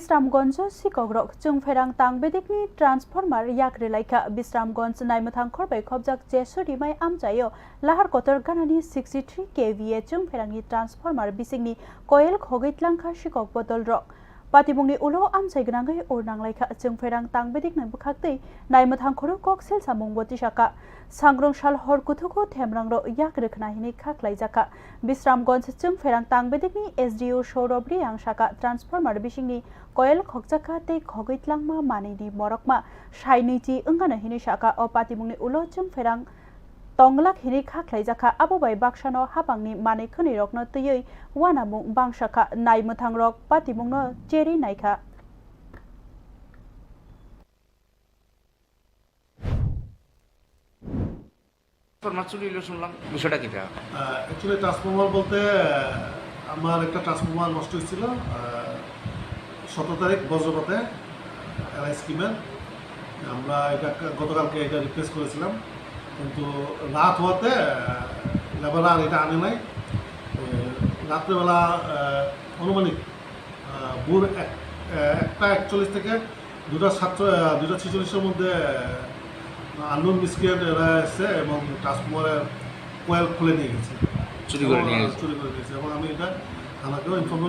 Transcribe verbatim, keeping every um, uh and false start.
Bisramganjo sikokrok chwngpherang tangbedikni transformer yak rwlaikha. Bisramganj naimwthang khorbai khobjak Jesu Rimai amchaio lahar kotor ganani sixty three K V A chwngpherangni transformer bisingni coil khogwi tlangkha sikok bodolrok. Patimungni ulo amchai gwnangwi ur nanglaikha. Chwngpherang tangbedikni bwkhaktwi naimwthang khoro kok silsamungbo tisakha. Sangrong sal hor kuthugo themrangrok yak rwkhna hinwi kha khlaijakha. Bisramganj chwngpherang tangbedikni S D O Saurabh Reang saka transformer bisingni coil khokjakha tei khogwi tlangma manwini morokma sai nwichi wngano hinwi saka. O patimungni ulo chwngpherang tonglak hinwi kha khlaijakha. Abo bai baksano hapangni manwi khwnwirokno twiwi uanamung bangsa kha. Naimwthangrok patimungno cherwi naikha. Transformer চুরি হইল শুনলাম, বিষয়টা কিটা? আহ, actually transformer বলতে, আহ, আমার একটা ট্রান্সফরমার নষ্ট হয়েছিল, আহ, সতেরো তারিখ বজ্রপাতে, এলআই স্কিমের। আমরা এটা কা-, গতকালকে এটা রিপ্লেস করেছিলাম, কিন্তু রাত হওয়াতে, আহ, লেবার আর এটা আনে নাই। আহ, রাত্রেবেলা, আহ, আনুমানিক, আহ, ভোর এক-, আহ, একটা একচল্লিশ থেকে দুটা সাতচল্লিশ, আহ, দুটা ছেচল্লিশের মধ্যে, আহ, আননোন মিসক্রিয়েন্ট এরা এসে এবং ট্রান্সফরমারের কয়েল খুলে নিয়ে গেছে। চুরি করে নিয়ে এবং, গেছে। চুরি করে নিয়ে গেছে। এবং আমি এটা থানাকেও ইনফরমেশন